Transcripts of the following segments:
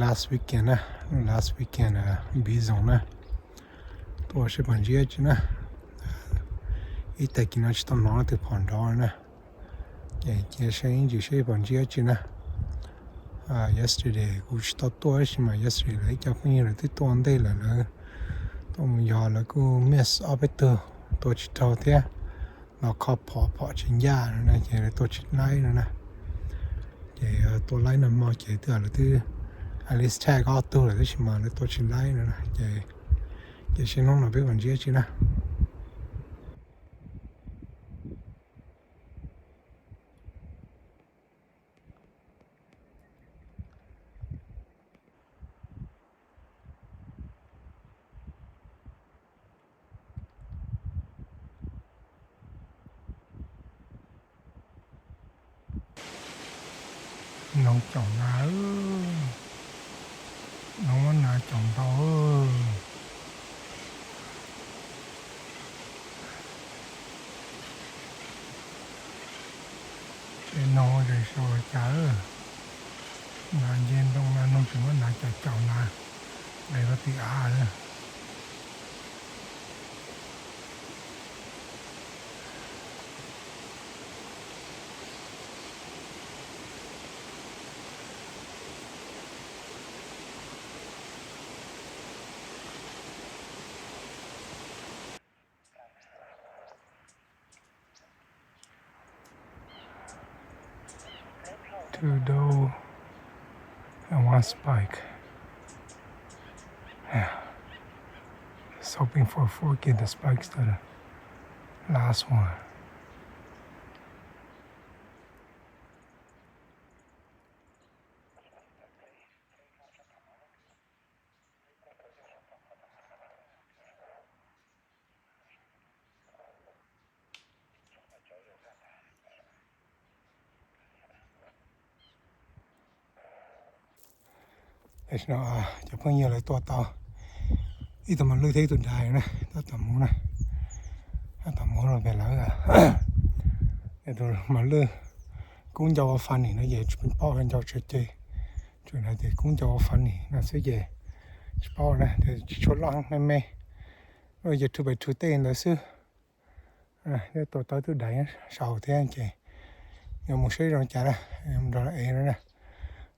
Last weekend na, last weekend Big Zoom na, tuaj seb puas ntsib dab tsi na. Ib tag kis no tsis tau hnov leej twg phom nrov na. Ces cia seb ib ntsis seb puas ntsib dab tsi na. Yesterday kuv tsis tau tuaj tab sis mas yesterday lawv ib co phooj ywg lawv twb tuaj ntej lawm, lawv tuaj mus yog lawv kuj miss ob peb tug, tuaj tsis raug thiab, los kho phom phom tsis ncaj no na ces lawv tuaj tsis laib no na. Ces tuaj laib no mo ces twb lawv twb at least tag ob tug lawm tab sis mas lawv tuaj tsis laib no na. Ces, ces seb hnub no peb puas ntsib dab tsi na. Noog caum nas, noog muab nas caum ntau. Ces noog ces sau cas, nas nce ntoo na, noog tseem muab nas caum caum nas, nqes rau tim av. Two doe and one spike. Yeah. Just hoping for a fork in the spikes, the last one. Tam sim no cov phooj ywg lawv tua tau ib tug mos lwj thiab ib tug dais na, tab tom mus na, tab tom mus rau pem lawv. Tus mos lwj kub ncau ua funny no ces tsis paub ncau tsawg ceg, tsuas hais tias kub ncau ua funny no xwb ces tsis paub na, tsis tshua loj me me, loj ces two by two tej ntawd xwb. Tua tau tus dais saud thiab ces yuav mus seb zoo cas na, nrog ev na.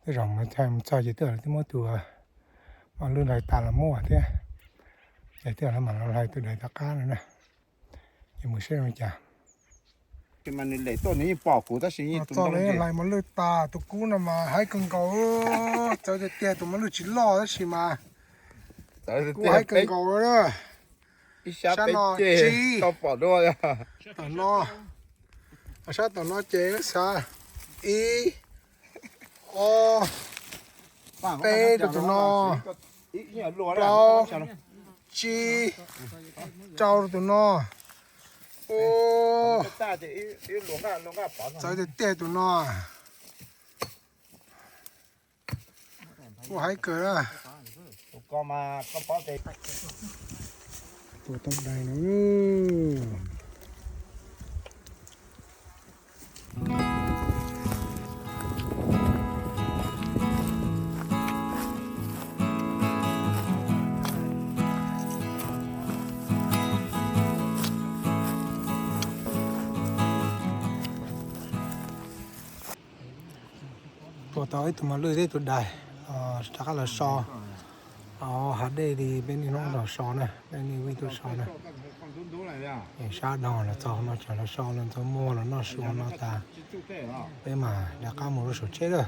Tej zaum mus txog ces twb twb muab tus mos lwj hlais tas los muaj thiab, ces twb mam los hlais tus dais tom qab no na. Ces mus seb zoo cas. Nws pom kuv tab sis txog los yeej hlais mos lwj tas, tus kub no mas haib kawg nkaus, txawv tiag tiag, tus mos lwj tsis loj tab sis mas kub haib kawg nkaus na. Sab no tsib, tom no, sab tom no ces xav ib, ob, peb rau tus no, plaub, tsib, rau rau tus no. Txawv tiag tiag tus no. Kuj haib kawg na. Tua tau dais no. Tua tau ib tug mos lwj thiab ib tug dais, rov qab los so. Hav dej li peb niaj hnub los so na, peb niaj hnub tuaj so na. Sab dhau los txog no tseem los so, los txog muag los noj su no tas, peb mam rov qab mus rau saum tsheb lawm.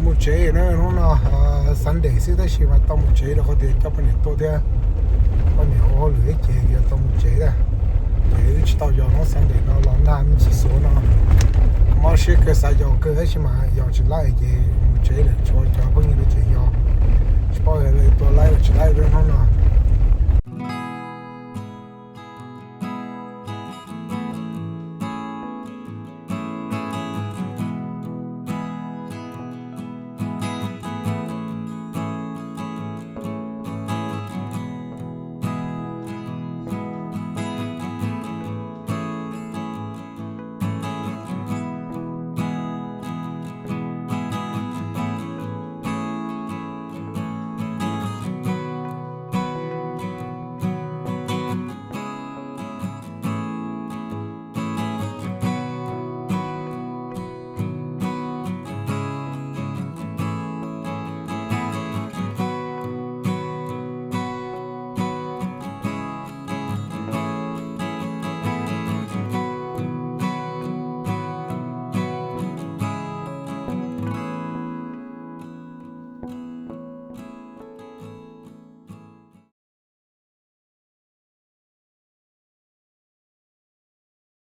Mus tsev na, hnub no Sunday xwb tab sis mas tau mus tsev rau qhov tias coj poj niam tuaj thiab, poj niam ua hauj lwm ib ces yuav tau mus tsev na. Ces wb tsis tau yos hnub Sunday no los nag me ntsis xuav no, mob siab kawg xav yos kawg tab sis mas yos tsis laib ces mus tsev lawm, tshuav cov phooj ywg li ces yos, tsis paub tua laib los tsis laib hnub no.